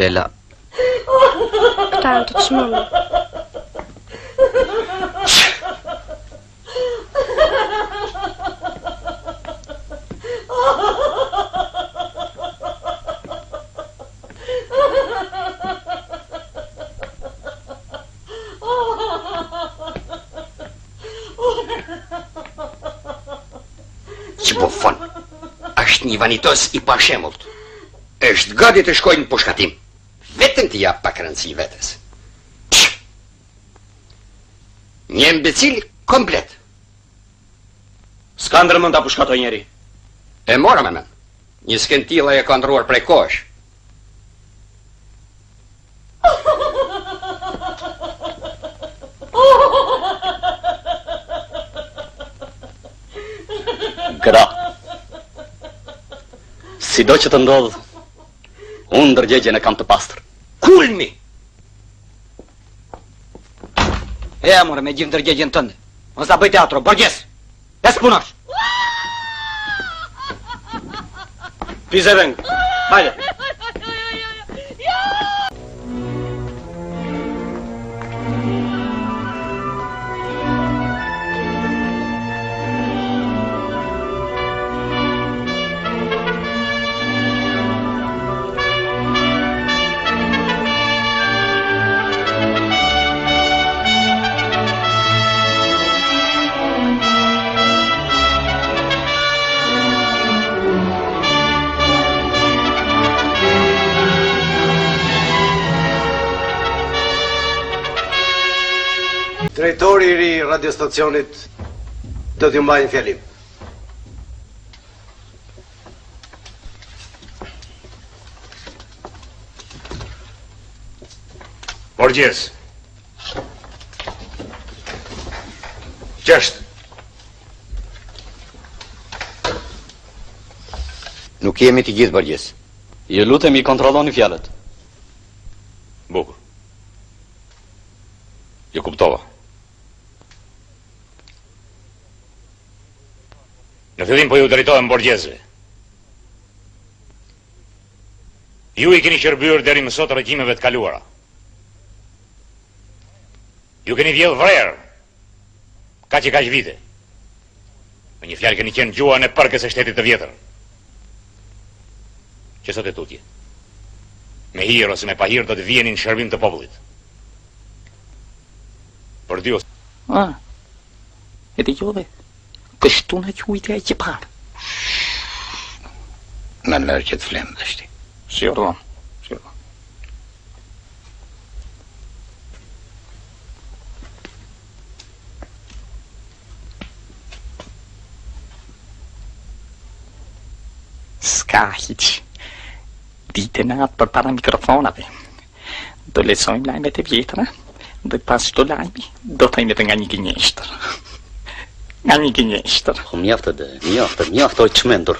Bela. Këta janë të çmendur. Ç'bufon. Është një vanitoz i pashembullt. Është gati të shkojë në pushkatim. Vetëm t'i japë pak rëndësi vetes. Një imbecil komplet. S'ka ndërmend ta pushkatojë njeri. E mora me mend. Një skenë të tillë ai e ka ëndërruar prej kohësh. Gra. Sido që të ndodhë, unë ndërgjegjen e kam të pastër. Kulmi! E, more, me gjithë ndërgjegjen tënde. Mos na bëj teatro, borgjes! Le të punosh! Pizevenk, hajde! Drejtori i ri i radiostacionit do t'ju mbajë një fjalim. Borgjes. Ç'është. Nuk jemi të gjithë borgjes. Ju lutem i kontrolloni fjalët. Bukur. Ju kuptova. Në fillim po ju drejtohem borgjezëve. Ju i keni shërbyer deri më sot regjimeve të kaluara. Ju keni vjellë vrer kaq e kaq vite. Me një fjalë keni qenë gjuha e përkës e shtetit të vjetër. Që sot e tutje. Me hir ose me pahir do të viheni në shërbim të popullit. Për dy ose... Ah, e dëgjove? Kështu na quajti ai që parë. Na lër që të flemë tashti. Si urdhëron, si urdhëron. S'ka hiç. Ditë e natë përpara mikrofonave. Do lexojmë lajmet e vjetra dhe pas çdo lajmi do themi edhe nga një gënjeshtër. Nga një gënjeshtër. Po mjaft de, mjaft, mjaft o i çmendur.